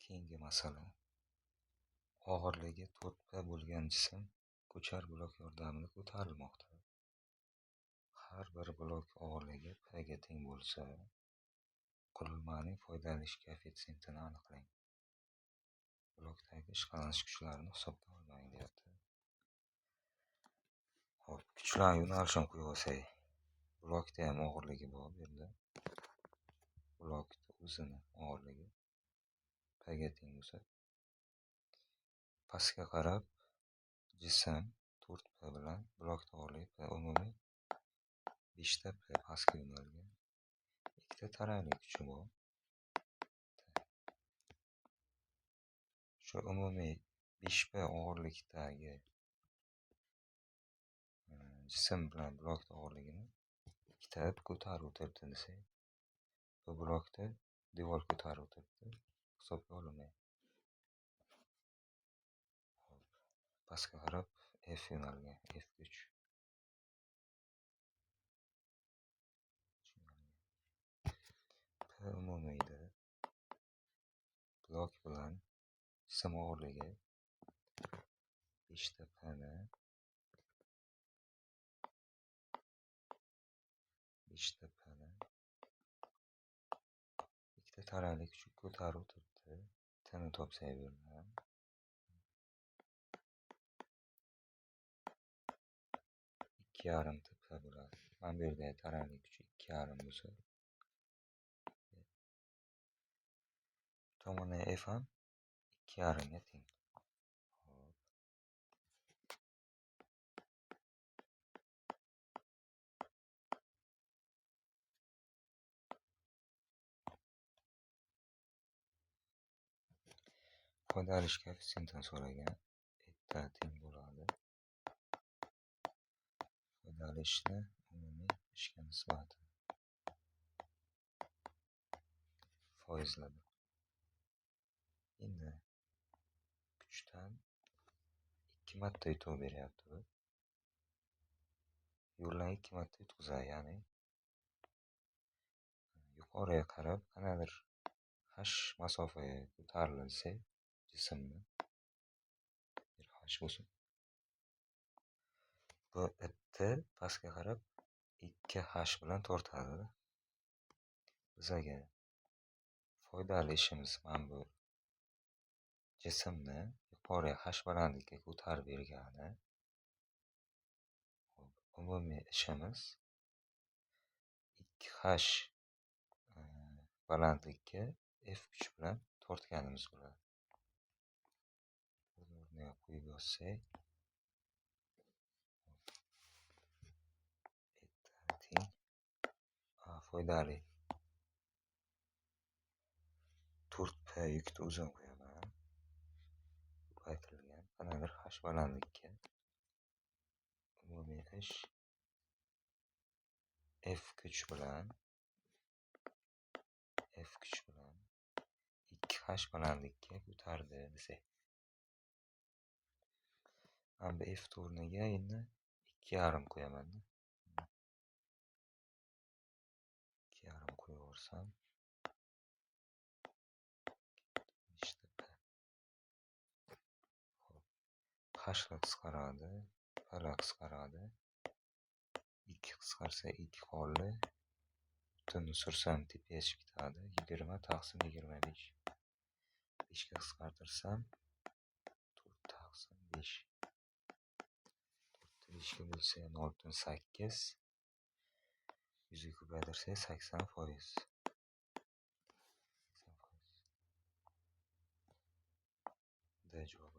Keyingi masala. Og'irligi 4 p bo'lgan jism ko'char blok yordamida ko'tarilmoqda. Har bir blok og'irligi p ga teng bo'lsa, qurilmaning foydalanish koeffitsiyentini aniqlang. Blokdagi ishqalanish kuchlarini hisobga olmang, deyapti. Xo'p, kuchlar yo'nalishini qo'yib olsak, blokda ham og'irligi bor bu yerda. Blokni o'zini og'irligi p ga teng bo'lsa, pastga qarab jism 4 p bilan blokni og'irligi p, umumiy 5 ta p pastga yo'nalgan. Ikkita taranglik kuchi bor. Shu umumiy 5 p og'irlikdagi jism bilan blokni og'irligini ikkita ip ko'tarib o'tiribdi desak, bu blokda devor ko'tarib o'tiribdi, hisobga olinmaydi. Xo'p, pastga qarab F yo'nalgan, F kuch. P umumiyda blok bilan jism og'irligi 5 ta Pni 5 ta Pni ikkita taranglik kuchi ko'tarib o'tiribdi. Tni topsak bu yerdan 2,5 t p bo'ladi. Mana bu yerdagi taranglik kuchi 2,5 bo'lsa, tomondan F ham 2,5 ga teng. Xo'p. Foydalanish koeffitsiyentini so'ragan. Eta teng bo'ladi. Foydalanishni umumiy ishga nisbati foizlarda. Endi kuchdan 2 marta yutuq beryapti bu. Yo'ldan 2 marta yutqizadi, ya'ni yuqoriga qarab qanaqadir h masofaga ko'tarilsa jismni bir h bo'lsin. Bu ipni pastga qarab 2h bilan tortadi. Bizaga foydali ishimiz mana bu jismni yuqoriga h balandlikka ko'tarib bergani. Umumiy ishimiz 2h balandlikka F kuch bilan tortganimiz bo'ladi. O'rniga qo'yib yozsak, teng A foydali 4 p yukni o'zim qo'yaman. Ko'paytirilgan qanaqadir h balandlikka umumiy ish F kuch bilan 2h balandlikka ko'tardi desak. Mana bu F o'rniga endi 2,5 qo'yaman. 2,5 qo'yaversam 5 ta p. Xo'p, hlar qisqaradi, plar qisqaradi. 2 qisqarsa 2 qoldi. Butunni sursam tepaga chiqib ketadi. 20 taqsim 25. 5 ga qisqartirsam 4 taqsim 5. 4 ni 5 ga bo'lsa 0,8. 100 ga ko'paytirsak 80%. 80%. D javobi.